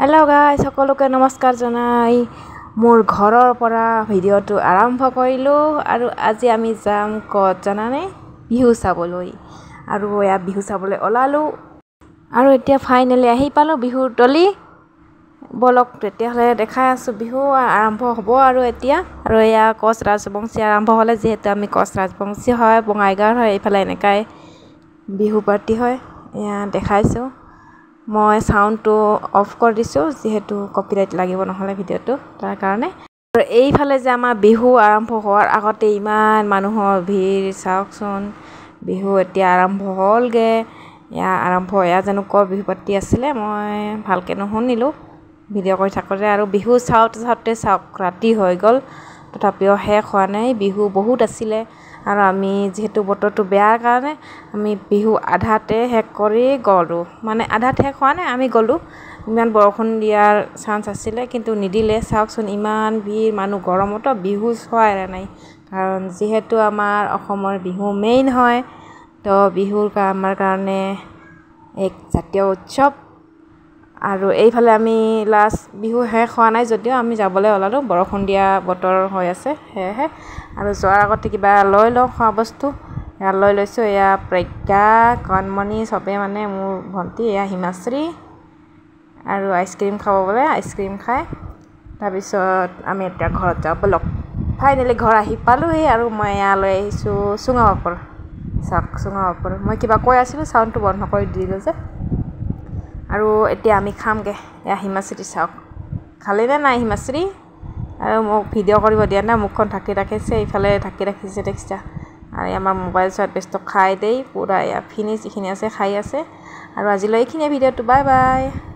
Hello' guys, সকলোকে নমস্কাৰ জনাই মোৰ ঘৰৰ পৰা ভিডিঅ'টো আৰম্ভ কৰিলোঁ। আৰু আজি আমি যাম ক'ত জানানে? বিহু চাবলৈ। আৰু এয়া বিহু চাবলৈ ওলালোঁ আৰু এতিয়া ফাইনেলি আহি পালোঁ বিহুৰ তলি। ব'লক তেতিয়াহ'লে, দেখাই আছোঁ। বিহু আৰম্ভ হ'ব আৰু এতিয়া। আৰু এয়া কোচ ৰাজবংশী আৰম্ভ হ'লে, যিহেতু আমি কোচ ৰাজবংশী হয়, বঙাইগাঁৱৰ হয়, এইফালে এনেকাই বিহু পাৰ্টি হয়। এয়া দেখাইছোঁ। মই চাউণ্ডটো অফ কৰি দিছোঁ, যিহেতু কপিৰাইট লাগিব নহ'লে ভিডিঅ'টো, তাৰ কাৰণে। আৰু এইফালে যে আমাৰ বিহু আৰম্ভ হোৱাৰ আগতে ইমান মানুহৰ ভিৰ চাওকচোন। বিহু এতিয়া আৰম্ভ হ'লগৈ। এয়া আৰম্ভ, এয়া জানো কৰ বিহু পাতি আছিলে, মই ভালকৈ নুশুনিলোঁ ভিডিঅ' কৰি থাকোঁতে। আৰু বিহু চাওঁতে চাওঁতে চাওক ৰাতি হৈ গ'ল, তথাপিও শেষ হোৱা নাই। বিহু বহুত আছিলে আৰু আমি যিহেতু বতৰটো বেয়াৰ কাৰণে আমি বিহু আধাতে শেষ কৰি গ'লোঁ। মানে আধাত শেষ হোৱা নাই, আমি গ'লোঁ। ইমান বৰষুণ দিয়াৰ চান্স আছিলে, কিন্তু নিদিলে। চাওকচোন, ইমান ভিৰ মানুহ, গৰমতো বিহু চোৱা এৰা নাই। কাৰণ যিহেতু আমাৰ অসমৰ বিহু মেইন হয়, তো বিহুৰ আমাৰ কাৰণে এক জাতীয় উৎসৱ। আৰু এইফালে আমি লাষ্ট বিহু শেষ হোৱা নাই যদিও আমি যাবলৈ ওলালোঁ। বৰষুণ দিয়া বতৰ হৈ আছে সেয়েহে। আৰু যোৱাৰ আগতে কিবা লৈ লওঁ খোৱা বস্তু। এয়া লৈ লৈছোঁ। এয়া প্ৰজ্ঞা, কণমণি চবেই, মানে মোৰ ভণ্টি, এয়া হিমাশ্ৰী। আৰু আইচক্ৰীম খাব বোলে, আইচক্ৰীম খায় তাৰপিছত আমি এতিয়া ঘৰত যাওঁ ব'লক। ফাইনেলি ঘৰ আহি পালোঁহি আৰু মই এয়া লৈ আহিছোঁ চুঙা পাপৰ। চাওক, চুঙা পাপৰ। মই কিবা কৈ আছিলোঁ, চাউণ্ডটো বন্ধ কৰি দিলোঁ যে। আৰু এতিয়া আমি খামগৈ। এয়া হিমাশ্ৰী, চাওক। খালি নে নাই হিমাশ্ৰী? আৰু মোক ভিডিঅ' কৰিব দিয়া নাই, মুখখন ঢাকি ৰাখিছে, ইফালে ঢাকি ৰাখিছে, দেখিছা? আৰু আমাৰ মোবাইল চোৱাত ব্যস্ত। খাই দেই পূৰা এয়া ফিনিছ, এইখিনি আছে, খাই আছে। আৰু আজিলৈ এইখিনিয়ে ভিডিঅ'টো। Bye bye.